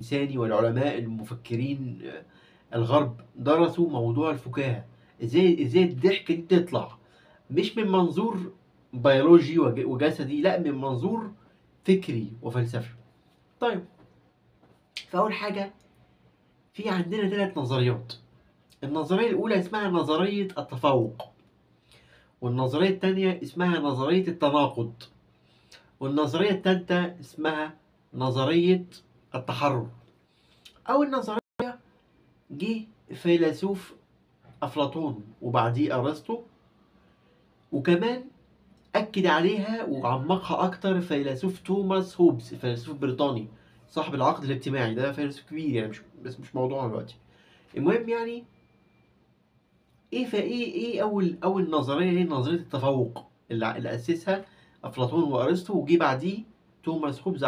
الإنساني والعلماء المفكرين الغرب درسوا موضوع الفكاهة، ازاي الضحك دي تطلع مش من منظور بيولوجي وجسدي، لا من منظور فكري وفلسفي. طيب، فأول حاجة في عندنا 3 نظريات. النظرية الأولى اسمها نظرية التفوق، والنظرية الثانية اسمها نظرية التناقض، والنظرية الثالثة اسمها نظرية التحرر. أول نظرية جه فيلسوف أفلاطون وبعديه أرسطو، وكمان أكد عليها وعمقها أكتر فيلسوف توماس هوبز، فيلسوف بريطاني صاحب العقد الاجتماعي، ده فيلسوف كبير يعني، مش بس مش موضوعنا دلوقتي. المهم يعني ايه فايه ايه اول نظرية هي نظرية التفوق اللي اسسها افلاطون وارسطو، وجي بعديه توماس هوبز،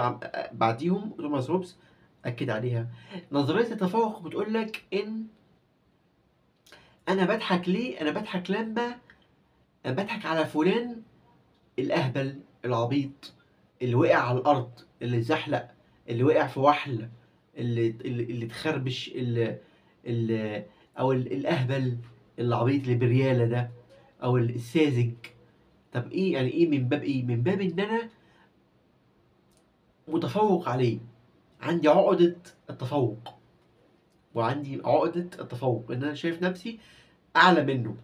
بعديهم توماس هوبز اكد عليها. نظرية التفوق بتقول لك ان انا بضحك ليه؟ انا بضحك لما انا بضحك على فلان الاهبل العبيط اللي وقع على الارض، اللي زحلق، اللي وقع في وحل، اللي اتخربش، اللي او الاهبل العبيط اللي برياله ده، او الساذج. طب ايه يعني ايه من باب ايه؟ من باب ان انا متفوق عليه، عندي عقدة التفوق، وعندي عقدة التفوق ان انا شايف نفسي اعلى منه.